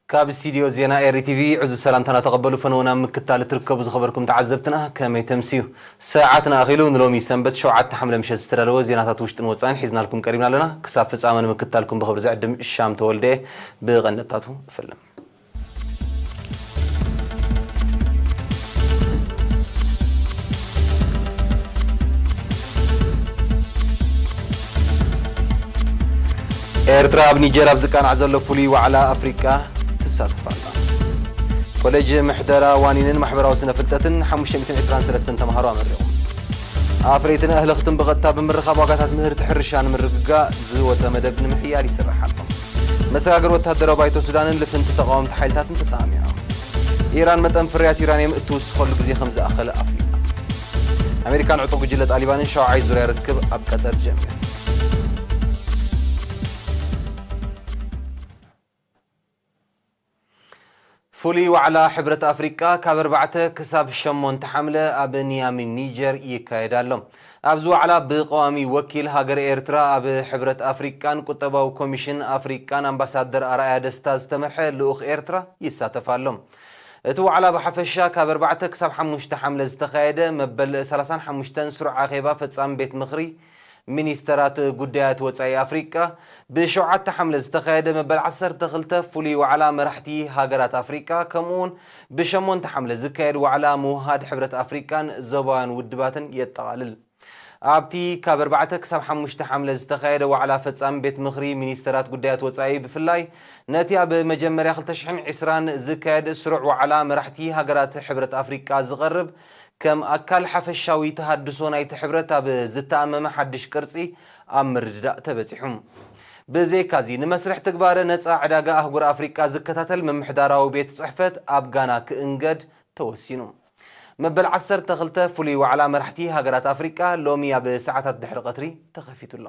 ካብ ስቱድዮ ዜና ኤሪ ቲቪ ዕዙዝ ሰላምታና ተቐበሉ። ፈነወና ምክታል እትርከቡ ዝኸበርኩም ተዓዘብትና ከመይ ተምስዩ? ሰዓትና ኣኺሉ ንሎሚ ሰንበት ሸውዓተ ሓምለ ምሸት ዝተዳለወ ዜናታት ውሽጥን ወጻኢን ሒዝናልኩም ቀሪብና ኣለና። ክሳብ ፍጻመ ንምክታልኩም ብኽብሪ ዝዕድም ሻም ተወልደ ብቐንደታቱ እፍልም። ኤርትራ ኣብ ኒጀር ኣብ ዝቃናዕ ዘሎ ፍሉይ ዋዕላ ኣፍሪቃ ትሳተፍ ኣላ። ኮሌጅ ምሕደራ ዋኒንን ማሕበራዊ ስነ ፍልጠትን ሓሙሽተ ሚእትን ዕስራን ሰለስተን ተምሃሮ ኣመሪቑ። ኣፍረይትን ኣህለኽትን ብቐጥታ ብምርኻብ ዋጋታት ምህርቲ ሕርሻ ንምርግጋእ ዝወጸ መደብ ንምሕያል ይስራሕ ኣሎ። መሰጋገሪ ወታደራዊ ባይቶ ሱዳንን ልፍንቲ ተቓወምቲ ሓይልታትን ተሰማሚዖም። ኢራን መጠን ፍርያት ዩራንየም እትውስኸሉ ግዜ ከም ዝኣኸለ ኣፍሊጣ። ኣሜሪካን ዕጡቕ ጉጅለ ጣሊባንን ሻውዓይ ዙርያ ርክብ ኣብ ቀጠር ጀሚሩ። ፍሉይ ዋዕላ ሕብረት ኣፍሪቃ ካብ ኣርባዕተ ክሳብ ሸሞንተ ሓምለ ኣብ ኒያሚ ኒጀር ይካየድ ኣሎ። ኣብዚ ዋዕላ ብቀዋሚ ወኪል ሃገር ኤርትራ ኣብ ሕብረት ኣፍሪቃን ቁጠባዊ ኮሚሽን ኣፍሪቃን ኣምባሳደር ኣርኣያ ደስታ ዝተመርሐ ልኡኽ ኤርትራ ይሳተፍ ኣሎ። እቲ ዋዕላ ብሓፈሻ ካብ ኣርባዕተ ክሳብ ሓሙሽተ ሓምለ ዝተኻየደ መበል ሰላሳን ሓሙሽተን ስሩዕ ኣኼባ ፈጻሚ ቤት ምኽሪ ሚኒስተራት ጉዳያት ወጻኢ ኣፍሪቃ፣ ብሸውዓተ ሓምለ ዝተኻየደ መበል ዓሰርተ ክልተ ፍሉይ ዋዕላ መራሕቲ ሃገራት ኣፍሪቃ፣ ከምኡውን ብሸሞንተ ሓምለ ዝካየድ ዋዕላ ምውሃድ ሕብረት ኣፍሪቃን ዞባውያን ውድባትን የጠቓልል። ኣብቲ ካብ ኣርባዕተ ክሳብ ሓሙሽተ ሓምለ ዝተኻየደ ዋዕላ ፈጻሚ ቤት ምኽሪ ሚኒስተራት ጉዳያት ወጻኢ ብፍላይ ነቲ ኣብ መጀመርያ ክልተ ሽሕን ዕስራን ዝካየድ ስሩዕ ዋዕላ መራሕቲ ሃገራት ሕብረት ኣፍሪቃ ዝቐርብ ከም ኣካል ሓፈሻዊ ተሃድሶ ናይቲ ሕብረት ኣብ ዝተኣመመ ሓድሽ ቅርጺ ኣብ ምርድዳእ ተበጺሑ። ብዘይካዚ፣ ንመስርሕ ትግባረ ነጻ ዕዳጋ ኣህጉር ኣፍሪቃ ዝከታተል ምምሕዳራዊ ቤት ጽሕፈት ኣብ ጋና ክእንገድ ተወሲኑ። መበል ዓሰርተ ክልተ ፍሉይ ዋዕላ መራሕቲ ሃገራት ኣፍሪቃ ሎሚ ኣብ ሰዓታት ድሕሪ ቀትሪ ተኸፊቱ ኣሎ።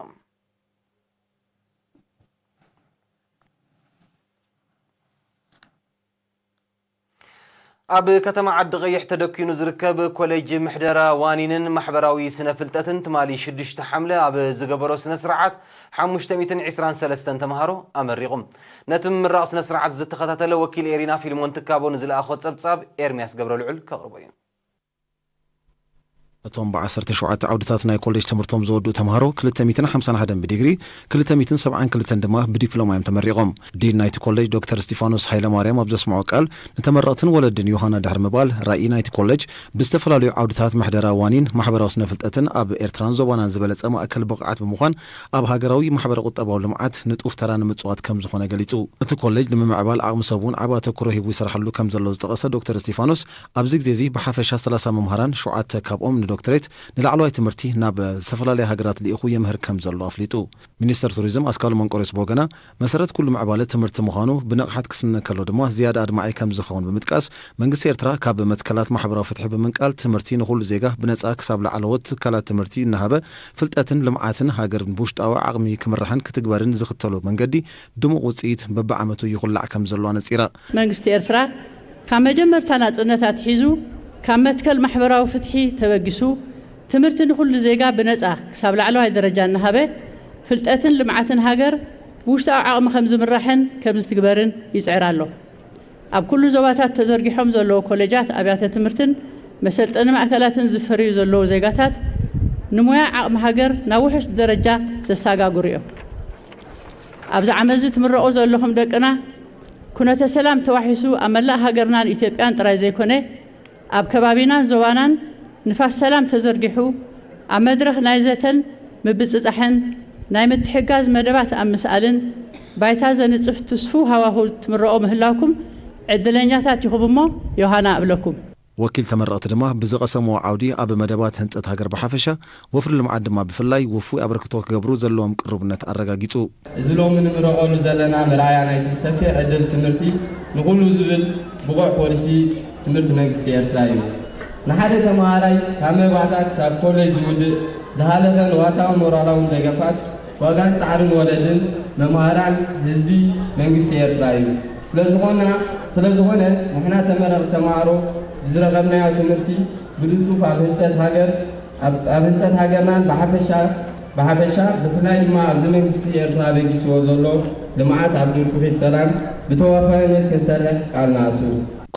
ኣብ ከተማ ዓዲ ቀይሕ ተደኪኑ ዝርከብ ኮሌጅ ምሕደራ ዋኒንን ማሕበራዊ ስነ ፍልጠትን ትማሊ ሽዱሽተ ሓምለ ኣብ ዝገበሮ ስነ ስርዓት ሓሙሽተ ሚእትን ዕስራን ሰለስተን ተምሃሮ ኣመሪቑ። ነቲ ምምራቕ ስነ ስርዓት ዝተኸታተለ ወኪል ኤሪና ፊልሞን ትካቦ ንዝለኣኾ ጸብጻብ ኤርሚያስ ገብረ ልዑል ከቕርቦ እዩ። እቶም ብዓሰርተ ሸውዓተ ዓውድታት ናይ ኮሌጅ ትምህርቶም ዘወድኡ ተምሃሮ ክልተ ሚእትን ሓምሳን ሓደን ብዲግሪ፣ ክልተ ሚእትን ሰብዓን ክልተን ድማ ብዲፕሎማ እዮም ተመሪቖም። ዲን ናይቲ ኮሌጅ ዶክተር እስጢፋኖስ ሃይለማርያም ኣብ ዘስምዖ ቃል፣ ንተመረቕትን ወለድን ዮሃና ድሕሪ ምባል፣ ራእይ ናይቲ ኮሌጅ ብዝተፈላለዩ ዓውድታት ምሕደራ ዋኒን ማሕበራዊ ስነ ፍልጠትን ኣብ ኤርትራን ዞባናን ዝበለጸ ማእከል ብቕዓት ብምዃን፣ ኣብ ሃገራዊ ማሕበረ ቁጠባዊ ልምዓት ንጡፍ ተራ ንምጽዋት ከም ዝኾነ ገሊጹ። እቲ ኮሌጅ ንምምዕባል ዓቕሚ ሰብ እውን ዓቢ ኣተኩሮ ሂቡ ይሰርሓሉ ከም ዘሎ ዝጠቐሰ ዶክተር እስጢፋኖስ፣ ኣብዚ ግዜ እዚ ብሓፈሻ ሰላሳ መምሃራን፣ ሸውዓተ ካብኦም ንዶክተሬት ንላዕለዋይ ትምህርቲ ናብ ዝተፈላለያ ሃገራት ልኢኹ የምህር ከም ዘሎ ኣፍሊጡ። ሚኒስተር ቱሪዝም ኣስካሉ መንቆርዮስ ብወገና፣ መሰረት ኩሉ ምዕባለ ትምህርቲ ምዃኑ ብንቕሓት ክስነ ከሎ ድማ ዝያዳ ኣድማዒ ከም ዝኸውን ብምጥቃስ፣ መንግስቲ ኤርትራ ካብ መትከላት ማሕበራዊ ፍትሒ ብምንቃል ትምህርቲ ንኹሉ ዜጋ ብነጻ ክሳብ ላዕለዎት ትካላት ትምህርቲ እናሃበ ፍልጠትን ልምዓትን ሃገርን ብውሽጣዊ ዓቕሚ ክምራሕን ክትግበርን ዝኽተሎ መንገዲ ድሙቕ ውጽኢት በብዓመቱ ይኹላዕ ከም ዘሎ ኣነጺራ። መንግስቲ ኤርትራ ካብ መጀመርታ ናጽነት ኣትሒዙ፣ ካብ መትከል ማሕበራዊ ፍትሒ ተበጊሱ፣ ትምህርቲ ንኹሉ ዜጋ ብነጻ ክሳብ ላዕለዋይ ደረጃ እናሃበ፣ ፍልጠትን ልምዓትን ሃገር ብውሽጣዊ ዓቕሚ ከም ዝምራሕን ከም ዝትግበርን ይጽዕር ኣሎ። ኣብ ኩሉ ዞባታት ተዘርጊሖም ዘለዉ ኮሌጃት፣ ኣብያተ ትምህርትን መሰልጠኒ ማእከላትን ዝፈርዩ ዘለዉ ዜጋታት፣ ንሞያ ዓቕሚ ሃገር ናብ ውሑስ ደረጃ ዘሳጋግሩ እዮም። ኣብዚ ዓመት እዚ ትምረቑ ዘለኹም ደቅና፣ ኩነተ ሰላም ተዋሒሱ ኣብ መላእ ሃገርናን ኢትዮጵያን ጥራይ ዘይኮነ፣ ኣብ ከባቢናን ዞባናን ንፋስ ሰላም ተዘርጊሑ፣ ኣብ መድረኽ ናይ ዘተን ምብጽጻሕን ናይ ምትሕጋዝ መደባት ኣብ ምስኣልን ባይታ ዘንጽፍ ትስፉው ሃዋሁ ትምረቑ ምህላውኩም ዕድለኛታት ኢኹም እሞ ዮሃና እብለኩም። ወኪል ተመረቕቲ ድማ ብዝቐሰምዎ ዓውዲ ኣብ መደባት ህንጸት ሃገር ብሓፈሻ፣ ወፍሪ ልምዓት ድማ ብፍላይ ውፉይ ኣበርክቶ ክገብሩ ዘለዎም ቅሩብነት ኣረጋጊጹ። እዚ ሎሚ ንምረቐሉ ዘለና መርኣያ ናይቲ ሰፊሕ ዕድል ትምህርቲ ንኹሉ ዝብል ብቑዕ ፖሊሲ ትምህርቲ መንግስቲ ኤርትራ እዩ። ንሓደ ተመሃራይ ካብ መባእታ ክሳብ ኮሌጅ ዝውድእ ዝሃለፈን ዋታውን ሞራላውን ደገፋት ዋጋን ጻዕርን ወለድን መምሃራን ህዝቢ መንግስቲ ኤርትራ እዩ። ስለዝኾና ስለዝኾነ ንሕና ተመረቕቲ ተምሃሮ ብዝረኸብናዮ ትምህርቲ ብልጡፍ ኣብ ህንጸት ሃገር ኣብ ኣብ ህንጸት ሃገርናን ብሓፈሻ ብሓፈሻ ብፍላይ ድማ ኣብዚ መንግስቲ ኤርትራ ኣበጊስዎ ዘሎ ልምዓት ኣብ ድርኩኺት ሰላም ብተወፋይነት ክንሰርሕ ቃል ንኣቱ።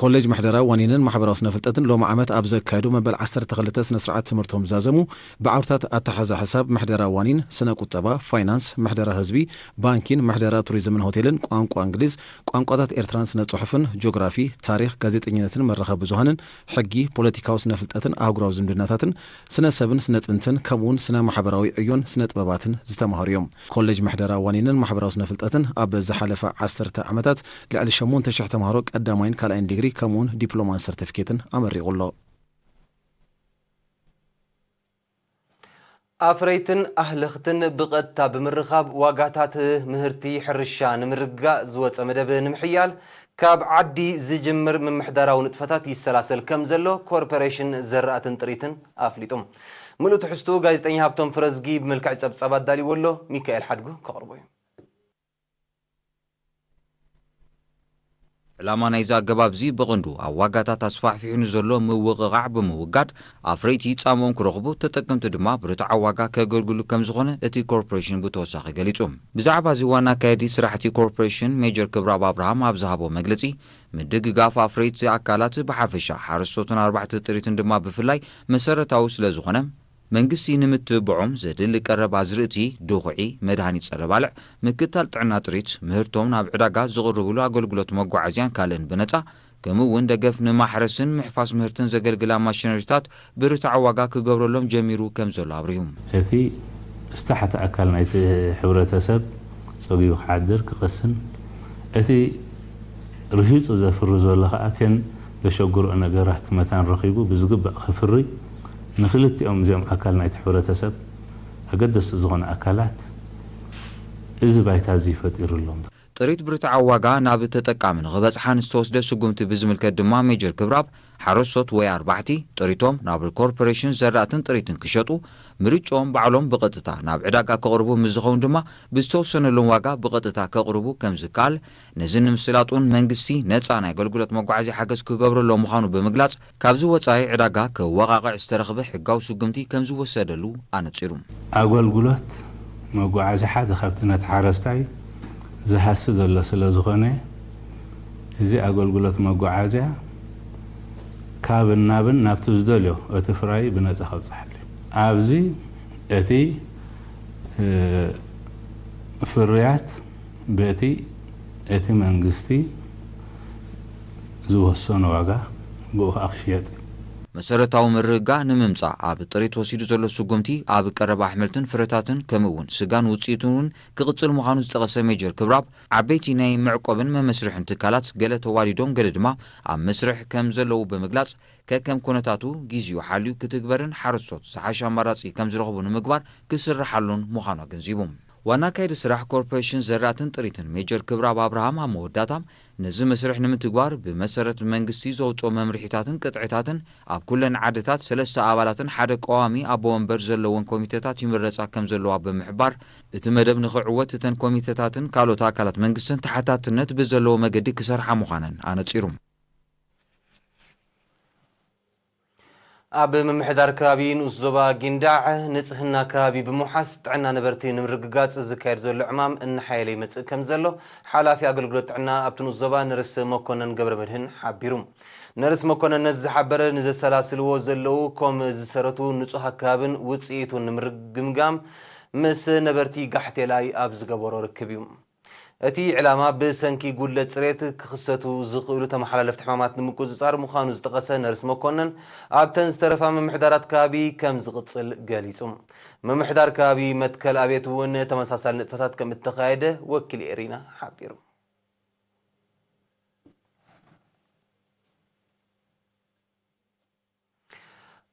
ኮሌጅ ምሕደራ ዋኒንን ማሕበራዊ ስነ ፍልጠትን ሎሚ ዓመት ኣብ ዘካየዱ መበል ዓሰርተ ክልተ ስነ ስርዓት ትምህርቶም ዝዛዘሙ ብዓውርታት ኣተሓዛ ሕሳብ፣ ምሕደራ ዋኒን፣ ስነ ቁጠባ፣ ፋይናንስ፣ ምሕደራ ህዝቢ፣ ባንኪን ምሕደራ ቱሪዝምን ሆቴልን፣ ቋንቋ እንግሊዝ፣ ቋንቋታት ኤርትራን ስነ ጽሑፍን፣ ጂኦግራፊ፣ ታሪኽ፣ ጋዜጠኝነትን መራኸቢ ብዙሃንን፣ ሕጊ፣ ፖለቲካዊ ስነ ፍልጠትን ኣህጉራዊ ዝምድናታትን፣ ስነ ሰብን ስነ ጥንትን ከምኡውን ስነ ማሕበራዊ ዕዮን ስነ ጥበባትን ዝተማሃሩ እዮም። ኮሌጅ ምሕደራ ዋኒንን ማሕበራዊ ስነ ፍልጠትን ኣብ ዝሓለፈ ዓሰርተ ዓመታት ልዕሊ ሸሞንተ ሽሕ ተምሃሮ ቀዳማይን ካልኣይን ዲግሪ ከምኡውን ዲፕሎማን ሰርቲፊኬትን ኣመሪቑ ኣሎ። ኣፍረይትን ኣህለኽትን ብቐጥታ ብምርኻብ ዋጋታት ምህርቲ ሕርሻ ንምርግጋእ ዝወጸ መደብ ንምሕያል ካብ ዓዲ ዝጅምር ምምሕዳራዊ ንጥፈታት ይሰላሰል ከም ዘሎ ኮርፖሬሽን ዘራእትን ጥሪትን ኣፍሊጡ። ምሉእ ትሕዝትኡ ጋዜጠኛ ሃብቶም ፍረዝጊ ብመልክዕ ጸብጻብ ኣዳልይዎ ኣሎ። ሚካኤል ሓድጉ ከቕርቦ እዩ። ዕላማ ናይዚ ኣገባብ እዚ ብቐንዱ ኣብ ዋጋታት ኣስፋሕፊሑ ንዘሎ ምውቕቓዕ ብምውጋድ ኣፍረይቲ ጻምኦም ክረኽቡ፣ ተጠቀምቲ ድማ ብርትዓዊ ዋጋ ከገልግሉ ከም ዝኾነ እቲ ኮርፖሬሽን ብተወሳኺ ገሊጹ። ብዛዕባ እዚ ዋና ኣካያዲ ስራሕቲ ኮርፖሬሽን ሜጀር ክብረኣብ ኣብርሃም ኣብ ዝሃቦ መግለጺ፣ ምድግጋፍ ኣፍረይቲ ኣካላት ብሓፈሻ ሓረስቶትን ኣርባሕቲ ጥሪትን ድማ ብፍላይ መሰረታዊ ስለ ዝኾነ፣ መንግስቲ ንምትብብዖም ዘድሊ ቀረብ ኣዝርእቲ፣ ድኹዒ፣ መድሃኒት ጸረ ባልዕ፣ ምክትታል ጥዕና ጥሪት፣ ምህርቶም ናብ ዕዳጋ ዝቕርብሉ ኣገልግሎት መጓዓዝያን ካልእን ብነጻ፣ ከምኡ እውን ደገፍ ንማሕረስን ምሕፋስ ምህርትን ዘገልግላ ማሽነሪታት ብርትዓዊ ዋጋ ክገብረሎም ጀሚሩ ከም ዘሎ ኣብሪሁ። እቲ ዝተሓተ ኣካል ናይቲ ሕብረተሰብ ጸጊቡ ክሓድር ክቐስን፣ እቲ ርሂጹ ዘፍሪ ዘሎ ከኣ እተን ዘሸግርኦ ነገራት መታን ረኺቡ ብዝግባእ ክፍሪ፣ ንኽልቲኦም እዚኦም ኣካል ናይቲ ሕብረተሰብ ኣገደስቲ ዝኾኑ ኣካላት እዚ ባይታ እዚ ፈጢሩ ኣሎ። ጥሪት ብርትዓዊ ዋጋ ናብ ተጠቃሚ ንኽበጽሓ ንዝተወስደ ስጉምቲ ብዝምልከት ድማ ሜጀር ክብራብ፣ ሓረስቶት ወይ ኣርባሕቲ ጥሪቶም ናብ ኮርፖሬሽን ዘራእትን ጥሪትን ክሸጡ፣ ምርጭኦም ባዕሎም ብቐጥታ ናብ ዕዳጋ ከቕርቡ ምስ ዝኸውን ድማ ብዝተወሰነሎም ዋጋ ብቐጥታ ከቕርቡ ከም ዝከኣል፣ ነዚ ንምስላጥ እውን መንግስቲ ነጻ ናይ ኣገልግሎት መጓዓዝያ ሓገዝ ክገብረሎም ምዃኑ ብምግላጽ፣ ካብዚ ወጻኢ ዕዳጋ ከወቓቕዕ ዝተረኽበ ሕጋዊ ስጉምቲ ከም ዝወሰደሉ ኣነጺሩ። ኣገልግሎት መጓዓዝያ ሓደ ካብቲ ነቲ ሓረስታይ ዝሃሲ ዘሎ ስለ ዝኾነ፣ እዚ ኣገልግሎት መጓዓዝያ ካብን ናብን ናብቲ ዝደልዮ እቲ ፍራይ ብነጻ ከብጽሓሉ እዩ። ኣብዚ እቲ ፍርያት በቲ እቲ መንግስቲ ዝወሰኖ ዋጋ ብኡ ከዓ ክሽየጥ እዩ። መሰረታዊ ምርግጋእ ንምምፃእ ኣብ ጥሪት ወሲዱ ዘሎ ስጉምቲ ኣብ ቀረብ ኣሕምልትን ፍረታትን ከምኡ እውን ስጋን ውፅኢቱን እውን ክቕፅል ምዃኑ ዝጠቐሰ ሜጀር ክብራብ፣ ዓበይቲ ናይ መዕቆብን መመስርሕን ትካላት ገለ ተዋዲዶም ገለ ድማ ኣብ መስርሕ ከም ዘለዉ ብምግላፅ፣ ከከም ኩነታቱ ግዜኡ ሓልዩ ክትግበርን ሓረስቶት ዝሓሸ ኣማራፂ ከም ዝረኽቡ ንምግባር ክስርሓሉን ምዃኑ ኣገንዚቡ። ዋና ኣካያዲ ስራሕ ኮርፖሬሽን ዘራእትን ጥሪትን ሜጀር ክብረኣብ ኣብርሃም ኣብ መወዳእታ፣ ነዚ መስርሕ ንምትግባር ብመሰረት መንግስቲ ዘውፅኦ መምርሒታትን ቅጥዕታትን ኣብ ኩለን ዓድታት ሰለስተ ኣባላትን ሓደ ቀዋሚ ኣቦ ወንበር ዘለወን ኮሚተታት ይምረፃ ከም ዘለዋ ብምሕባር፣ እቲ መደብ ንኽዕወት እተን ኮሚተታትን ካልኦት ኣካላት መንግስትን ተሓታትነት ብዘለዎ መገዲ ክሰርሓ ምዃነን ኣነፂሩ። ኣብ ምምሕዳር ከባቢ ንኡስ ዞባ ጊንዳዕ ንጽህና ከባቢ ብምውሓስ ጥዕና ነበርቲ ንምርግጋጽ ዝካየድ ዘሎ ዕማም እናሓየለ ይመጽእ ከም ዘሎ ሓላፊ ኣገልግሎት ጥዕና ኣብቲ ንኡስ ዞባ ነርስ መኮነን ገብረመድህን ሓቢሩ። ነርስ መኮነን ነዚ ዝሓበረ ንዘሰላስልዎ ዘለዉ ኮም ዝሰረቱ ንጹህ ኣከባብን ውጽኢቱን ንምርግምጋም ምስ ነበርቲ ጋሕቴላይ ኣብ ዝገበሮ ርክብ እዩ። እቲ ዕላማ ብሰንኪ ጉድለት ጽሬት ክኽሰቱ ዝኽእሉ ተመሓላለፍቲ ሕማማት ንምቁጽጻር ምዃኑ ዝጠቐሰ ነርስ መኮነን፣ ኣብተን ዝተረፋ ምምሕዳራት ከባቢ ከም ዝቕጽል ገሊጹ። ምምሕዳር ከባቢ መትከል ኣብየት እውን ተመሳሳሊ ንጥፈታት ከም እተኻየደ ወኪል ኤሪና ሓቢሩ።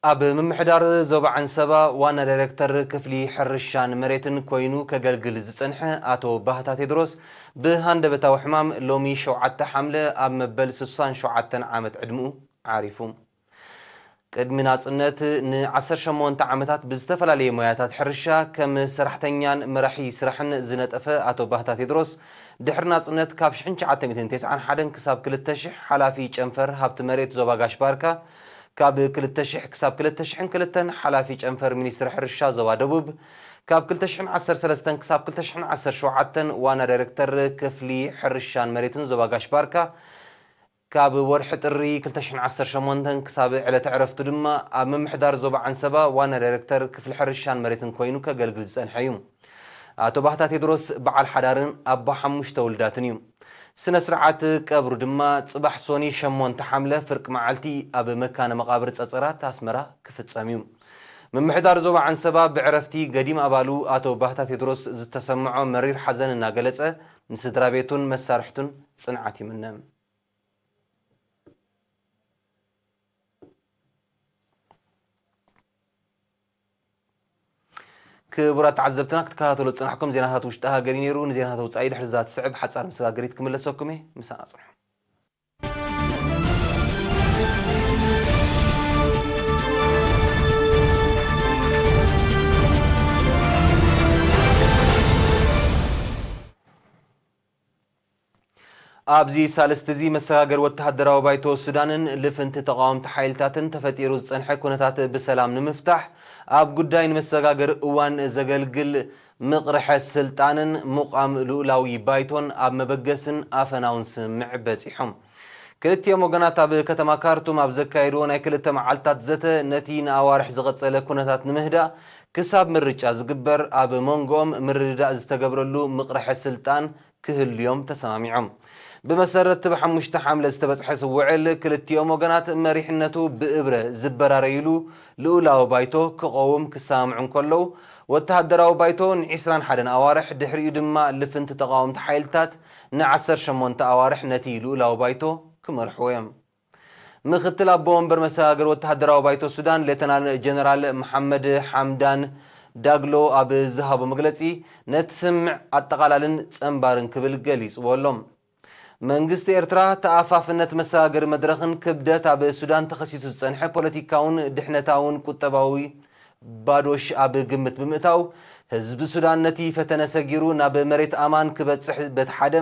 ኣብ ምምሕዳር ዞባ ዓንሰባ ዋና ዳይሬክተር ክፍሊ ሕርሻን መሬትን ኮይኑ ከገልግል ዝጸንሐ ኣቶ ባህታ ቴድሮስ ብሃንደበታዊ ሕማም ሎሚ ሸውዓተ ሓምለ ኣብ መበል ስሳን ሸውዓተን ዓመት ዕድምኡ ዓሪፉ። ቅድሚ ናጽነት ን18 ዓመታት ብዝተፈላለየ ሞያታት ሕርሻ ከም ሰራሕተኛን መራሒ ስራሕን ዝነጠፈ ኣቶ ባህታ ቴድሮስ፣ ድሕሪ ናጽነት ካብ ሽሕን ትሽዓተ ሚእትን ተስዓን ሓደን ክሳብ ክልተ ሽሕ ሓላፊ ጨንፈር ሃብቲ መሬት ዞባ ጋሽ ባርካ፣ ካብ ክልተ ሽሕ ክሳብ ክልተ ሽሕን ክልተን ሓላፊ ጨንፈር ሚኒስትሪ ሕርሻ ዞባ ደቡብ፣ ካብ ክልተ ሽሕን ዓሰርተ ሰለስተን ክሳብ ክልተ ሽሕን ዓሰርተ ሸውዓተን ዋና ዳይሬክተር ክፍሊ ሕርሻን መሬትን ዞባ ጋሽ ባርካ፣ ካብ ወርሒ ጥሪ ክልተ ሽሕን ዓሰርተ ሸሞንተን ክሳብ ዕለተ ዕረፍቱ ድማ ኣብ ምምሕዳር ዞባ ዓንሰባ ዋና ዳይሬክተር ክፍሊ ሕርሻን መሬትን ኮይኑ ከገልግል ዝጸንሐ እዩ። ኣቶ ባህታ ቴድሮስ በዓል ሓዳርን ኣቦ ሓሙሽተ ውልዳትን እዩ። ስነ ስርዓት ቀብሩ ድማ ጽባሕ ሶኒ ሸሞንተ ሓምለ ፍርቂ መዓልቲ ኣብ መካነ መቓብር ጸጸራት ኣስመራ ክፍጸም እዩ። ምምሕዳር ዞባ ዓንሰባ ብዕረፍቲ ገዲም ኣባሉ ኣቶ ባህታ ቴድሮስ ዝተሰምዖ መሪር ሓዘን እናገለጸ፣ ንስድራ ቤቱን መሳርሕቱን ጽንዓት ይምነ። ክቡራት ተዓዘብትና፣ ክትከታተሉ ዝጸናሕኩም ዜናታት ውሽጢ ሃገር እዩ ነይሩ። ንዜናታት ወጻኢ ድሕሪ እዛ ትስዕብ ሓጻር መሰጋገሪት ክምለሰኩም እየ። ምሳና ጽንሑ። ኣብዚ ሳልስቲ እዚ መሰጋገሪ ወተሃደራዊ ባይቶ ሱዳንን ልፍንቲ ተቓወምቲ ሓይልታትን ተፈጢሩ ዝጸንሐ ኩነታት ብሰላም ንምፍታሕ፣ ኣብ ጉዳይ ንመሰጋገሪ እዋን ዘገልግል ምቕርሐ ስልጣንን ምቋም ልኡላዊ ባይቶን ኣብ መበገስን ኣፈናውን ስምምዕ በጺሖም። ክልቲኦም ወገናት ኣብ ከተማ ካርቱም ኣብ ዘካየድዎ ናይ ክልተ መዓልታት ዘተ፣ ነቲ ንኣዋርሕ ዝቐጸለ ኩነታት ንምህዳእ፣ ክሳብ ምርጫ ዝግበር ኣብ መንጎኦም ምርድዳእ ዝተገብረሉ ምቕርሐ ስልጣን ክህልዮም ተሰማሚዖም። ብመሰረት እቲ ብሓሙሽተ ሓምለ ዝተበጽሐ ስውዕል፣ ክልቲኦም ወገናት መሪሕነቱ ብእብረ ዝበራረይሉ ልኡላዊ ባይቶ ክቐውም ክሰማምዑ እንከለዉ፣ ወተሃደራዊ ባይቶ ንዒስራን ሓደን ኣዋርሕ፣ ድሕሪኡ ድማ ልፍንቲ ተቓወምቲ ሓይልታት ንዓሰርተ ሸሞንተ ኣዋርሕ ነቲ ልኡላዊ ባይቶ ክመርሕዎ እዮም። ምክትል ኣቦ ወንበር መሰጋገሪ ወተሃደራዊ ባይቶ ሱዳን ሌተናል ጀነራል መሓመድ ሓምዳን ዳግሎ ኣብ ዝሃቦ መግለጺ፣ ነቲ ስምምዕ ኣጠቓላልን ጸንባርን ክብል ገሊጽዎ ኣሎ። መንግስቲ ኤርትራ ተኣፋፍነት መሰጋገሪ መድረኽን ክብደት ኣብ ሱዳን ተኸሲቱ ዝጸንሐ ፖለቲካውን ድሕነታውን ቁጠባዊ ባዶሽ ኣብ ግምት ብምእታው፣ ህዝቢ ሱዳን ነቲ ፈተነ ሰጊሩ ናብ መሬት ኣማን ክበጽሕ በቲ ሓደ፣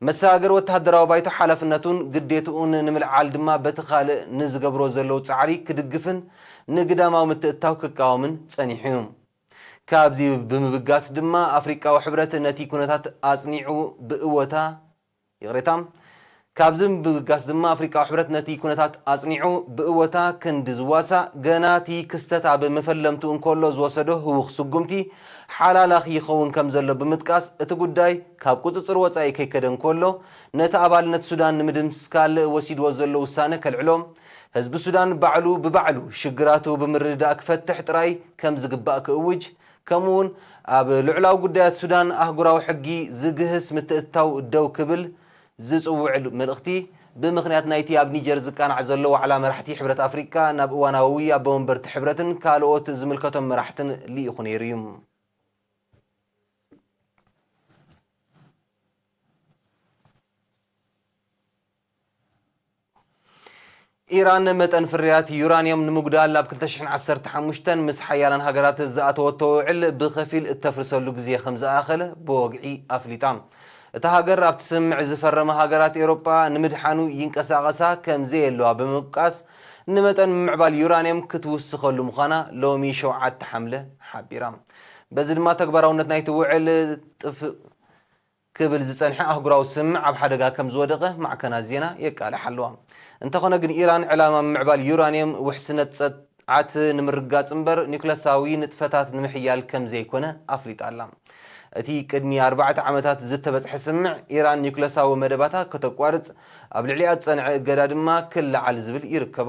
መሰጋገሪ ወተሃደራዊ ባይቶ ሓላፍነቱን ግዴትኡን ንምልዓል ድማ በቲ ካልእ ንዝገብሮ ዘለዉ ጻዕሪ ክድግፍን ንግዳማዊ ምትእትታው ክቃወምን ጸኒሑ እዩ። ካብዚ ብምብጋስ ድማ ኣፍሪቃዊ ሕብረት ነቲ ኩነታት ኣጽኒዑ ብእወታ ይቕሬታ። ካብዚ ምብጋስ ድማ ኣፍሪቃዊ ሕብረት ነቲ ኩነታት ኣጽኒዑ ብእወታ ክንዲ ዝዋሳእ፣ ገና እቲ ክስተት ኣብ መፈለምቱ እንከሎ ዝወሰዶ ህውኽ ስጉምቲ ሓላላኺ ይኸውን ከም ዘሎ ብምጥቃስ፣ እቲ ጉዳይ ካብ ቁጽጽር ወጻኢ ከይከደ እንከሎ፣ ነቲ ኣባልነት ሱዳን ንምድምሳል ወሲድዎ ዘሎ ውሳነ ከልዕሎ፣ ህዝቢ ሱዳን ባዕሉ ብባዕሉ ሽግራቱ ብምርድዳእ ክፈትሕ ጥራይ ከም ዝግባእ ክእውጅ፣ ከምኡውን ኣብ ልዑላዊ ጉዳያት ሱዳን ኣህጉራዊ ሕጊ ዝግህስ ምትእትታው ደው ክብል ዝጽውዕ መልእኽቲ፣ ብምኽንያት ናይቲ ኣብ ኒጀር ዝቃናዕ ዘሎ ዋዕላ መራሕቲ ሕብረት ኣፍሪቃ ናብ እዋናዊ ኣቦ ወንበርቲ ሕብረትን ካልኦት ዝምልከቶም መራሕትን ልኢኹ ነይሩ እዩ። ኢራን መጠን ፍርያት ዩራንዮም ንምጉዳል ኣብ ክልተ ሽሕን ዓሰርተ ሓሙሽተን ምስ ሓያላን ሃገራት ዝኣተወቶ ውዕል ብኸፊል እተፍርሰሉ ግዜ ከም ዝኣኸለ ብወግዒ ኣፍሊጣ። እታ ሃገር ኣብቲ ስምምዕ ዝፈረማ ሃገራት ኤውሮጳ ንምድሓኑ ይንቀሳቐሳ ከም ዘየለዋ ብምውቃስ፣ ንመጠን ምምዕባል ዩራንዮም ክትውስኸሉ ምዃና ሎሚ ሸውዓተ ሓምለ ሓቢራ። በዚ ድማ ተግባራውነት ናይቲ ውዕል ጥፍ ክብል ዝጸንሐ ኣህጉራዊ ስምምዕ ኣብ ሓደጋ ከም ዝወደቐ ማዕከናት ዜና የቃልሓ ኣለዋ። እንተኾነ ግን፣ ኢራን ዕላማ ምምዕባል ዩራንየም ውሕስነት ጸዓት ንምርጋጽ እምበር፣ ኒውክለሳዊ ንጥፈታት ንምሕያል ከም ዘይኮነ ኣፍሊጣ ኣላ። እቲ ቅድሚ ኣርባዕተ ዓመታት ዝተበጽሐ ስምምዕ፣ ኢራን ኒውክለሳዊ መደባታ ከተቋርጽ፣ ኣብ ልዕሊኣ ዝጸንዐ እገዳ ድማ ክለዓል ዝብል ይርከቦ።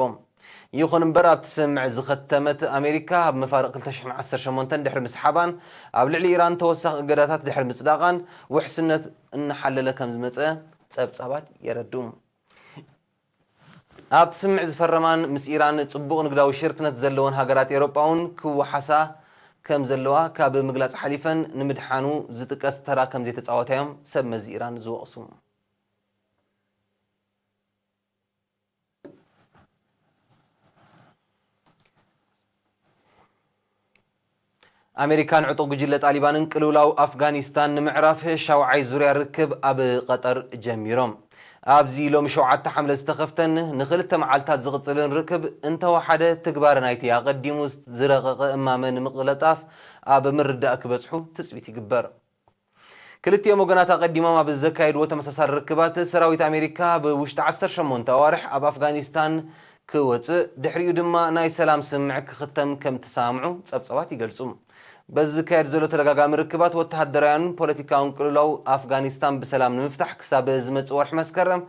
ይኹን እምበር፣ ኣብቲ ስምምዕ ዝኸተመት ኣሜሪካ፣ ኣብ መፋርቕ ክልተ ሽሕን ዓሰርተ ሸሞንተን ድሕሪ ምስሓባን ኣብ ልዕሊ ኢራን ተወሳኺ እገዳታት ድሕሪ ምጽዳቓን፣ ውሕስነት እናሓለለ ከም ዝመጸ ጸብጻባት የረድኡ። ኣብቲ ስምምዕ ዝፈረማን ምስ ኢራን ጽቡቕ ንግዳዊ ሽርክነት ዘለወን ሃገራት ኤውሮጳ እውን ክወሓሳ ከም ዘለዋ ካብ ምግላጽ ሓሊፈን፣ ንምድሓኑ ዝጥቀስ ተራ ከም ዘይተጻወታ እዮም ሰብ መዚ ኢራን ዝወቕሱ። ኣሜሪካን ዕጡቕ ጉጅለ ጣሊባንን ቅልውላው ኣፍጋኒስታን ንምዕራፍ ሻውዓይ ዙርያ ርክብ ኣብ ቀጠር ጀሚሮም። ኣብዚ ሎሚ ሸውዓተ ሓምለ ዝተኸፍተን ንኽልተ መዓልታት ዝቕጽልን ርክብ እንተወሓደ ትግባረ ናይቲ ኣቐዲሙ ዝረቐቐ እማመ ንምቕልጣፍ ኣብ ምርዳእ ክበጽሑ ትጽቢት ይግበር። ክልቲኦም ወገናት ኣቐዲሞም ኣብ ዘካየድዎ ተመሳሳሊ ርክባት ሰራዊት ኣሜሪካ ኣብ ውሽጢ ዓሰርተ ሸሞንተ ኣዋርሕ ኣብ ኣፍጋኒስታን ክወጽእ፣ ድሕሪኡ ድማ ናይ ሰላም ስምምዕ ክኽተም ከም እተሰማምዑ ጸብጻባት ይገልጹ። በዚ ዝካየድ ዘሎ ተደጋጋሚ ርክባት ወተሃደራውያንን ፖለቲካውን ቅልውላው ኣፍጋኒስታን ብሰላም ንምፍታሕ ክሳብ ዝመጽእ ወርሒ መስከረም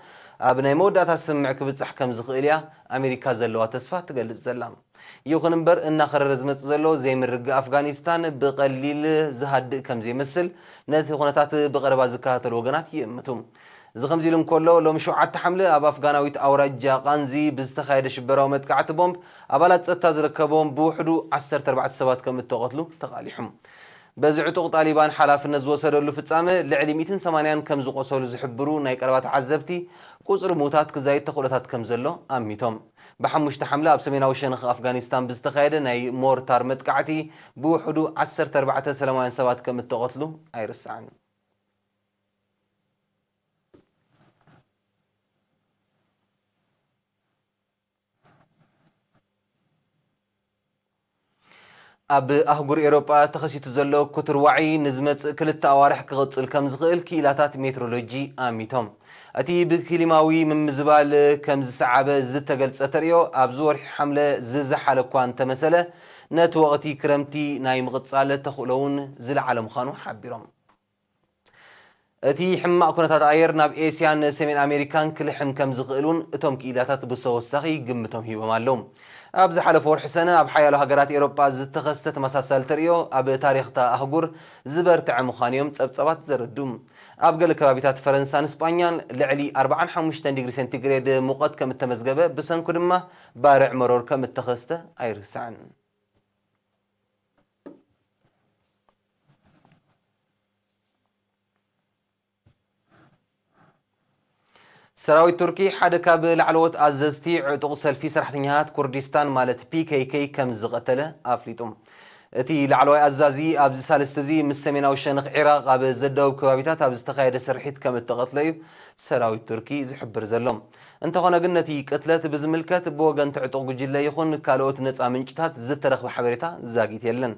ኣብ ናይ መወዳእታ ስምምዕ ክብጻሕ ከም ዝኽእል እያ ኣሜሪካ ዘለዋ ተስፋ ትገልጽ ዘላ። ይኹን እምበር እናኸረረ ዝመጽእ ዘሎ ዘይምርግጋእ ኣፍጋኒስታን ብቐሊል ዝሃድእ ከም ዘይመስል ነቲ ኩነታት ብቐረባ ዝከታተሉ ወገናት ይእምቱ። እዚ ከምዚ ኢሉ እንከሎ፣ ሎሚ ሸውዓተ ሓምለ ኣብ ኣፍጋናዊት ኣውራጃ ቃንዚ ብዝተኻየደ ሽበራዊ መጥቃዕቲ ቦምብ ኣባላት ጸጥታ ዝርከቦም ብውሕዱ ዓሰርተ ኣርባዕተ ሰባት ከም እተቐትሉ ተቓሊሖም። በዚ ዕጡቕ ጣሊባን ሓላፍነት ዝወሰደሉ ፍጻመ ልዕሊ ሚእትን ሰማንያን ከም ዝቖሰሉ ዝሕብሩ ናይ ቀረባ ተዓዘብቲ፣ ቁጽሪ ምዉታት ክዛይድ ተኽእሎታት ከም ዘሎ ኣሚቶም። ብሓሙሽተ ሓምለ ኣብ ሰሜናዊ ሸነኽ ኣፍጋኒስታን ብዝተኻየደ ናይ ሞርታር መጥቃዕቲ ብውሕዱ ዓሰርተ ኣርባዕተ ሰላማውያን ሰባት ከም እተቐትሉ ኣይርሳዕን። ኣብ ኣህጉር ኤውሮጳ ተኸሲቱ ዘሎ ክቱር ዋዒ ንዝመጽእ ክልተ ኣዋርሕ ክቕጽል ከም ዝኽእል ክኢላታት ሜትሮሎጂ ኣሚቶም። እቲ ብክሊማዊ ምምዝባል ከም ዝሰዓበ ዝተገልጸ ተርእዮ ኣብዚ ወርሒ ሓምለ ዝዘሓለ እኳ እንተመሰለ፣ ነቲ ወቕቲ ክረምቲ ናይ ምቕጻል ተኽእሎ እውን ዝለዓለ ምዃኑ ሓቢሮም። እቲ ሕማቕ ኩነታት ኣየር ናብ ኤስያን ሰሜን ኣሜሪካን ክልሕም ከም ዝኽእል እውን እቶም ክኢላታት ብተወሳኺ ግምቶም ሂቦም ኣለዉ። ኣብ ዝሓለፈ ወርሒ ሰነ ኣብ ሓያሎ ሃገራት ኤውሮጳ ዝተኸስተ ተመሳሳሊ ተርእዮ ኣብ ታሪኽታ ኣህጉር ዝበርትዐ ምዃኑ እዮም ጸብጻባት ዘረድኡ። ኣብ ገለ ከባቢታት ፈረንሳን ስጳኛን ልዕሊ ኣርባዓን ሓሙሽተን ዲግሪ ሴንቲግሬድ ሙቐት ከም እተመዝገበ፣ ብሰንኩ ድማ ባርዕ መሮር ከም እተኸስተ ኣይርሳዕን። ሰራዊት ቱርኪ ሓደ ካብ ላዕለዎት ኣዘዝቲ ዕጡቕ ሰልፊ ሰራሕተኛታት ኩርዲስታን ማለት ፒ ኬ ኬ ከም ዝቐተለ ኣፍሊጡ። እቲ ላዕለዋይ ኣዛዚ ኣብዚ ሳልስቲ እዚ ምስ ሰሜናዊ ሸነኽ ዒራቕ ኣብ ዘዳውብ ከባቢታት ኣብ ዝተኻየደ ስርሒት ከም እተቐትለ እዩ ሰራዊት ቱርኪ ዝሕብር ዘሎ። እንተኾነ ግን ነቲ ቅትለት ብዝምልከት ብወገንቲ ዕጡቕ ጉጅለ ይኹን ካልኦት ነጻ ምንጭታት ዝተረኽበ ሓበሬታ ዛጊት የለን።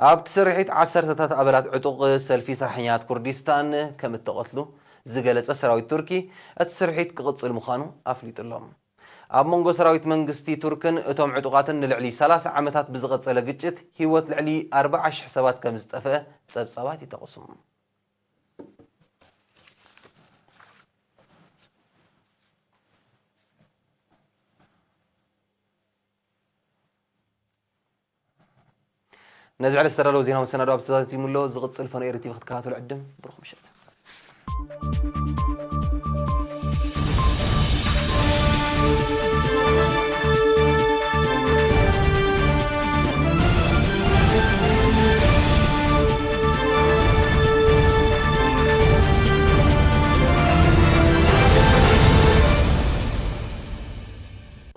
ኣብቲ ስርሒት ዓሰርተታት ኣባላት ዕጡቕ ሰልፊ ሰራሕተኛታት ኩርዲስታን ከም እተቐትሉ ዝገለጸ ሰራዊት ቱርኪ፣ እቲ ስርሒት ክቕጽል ምዃኑ ኣፍሊጡ ኣሎ። ኣብ መንጎ ሰራዊት መንግስቲ ቱርክን እቶም ዕጡቓትን ንልዕሊ ሰላሳ ዓመታት ብዝቐጸለ ግጭት ህይወት ልዕሊ ኣርባዓ ሽሕ ሰባት ከም ዝጠፍአ ጸብጻባት ይጠቕሱ። ነዚ ዕለት ዝተዳለወ ዜናዊ መሰናዶ ኣብዚ ተዛዚሙ ኣሎ። ዝቕጽል ፈነኤሪ ቲቪ ክትከታተሉ ዕድም። ብሩኽ ምሸት።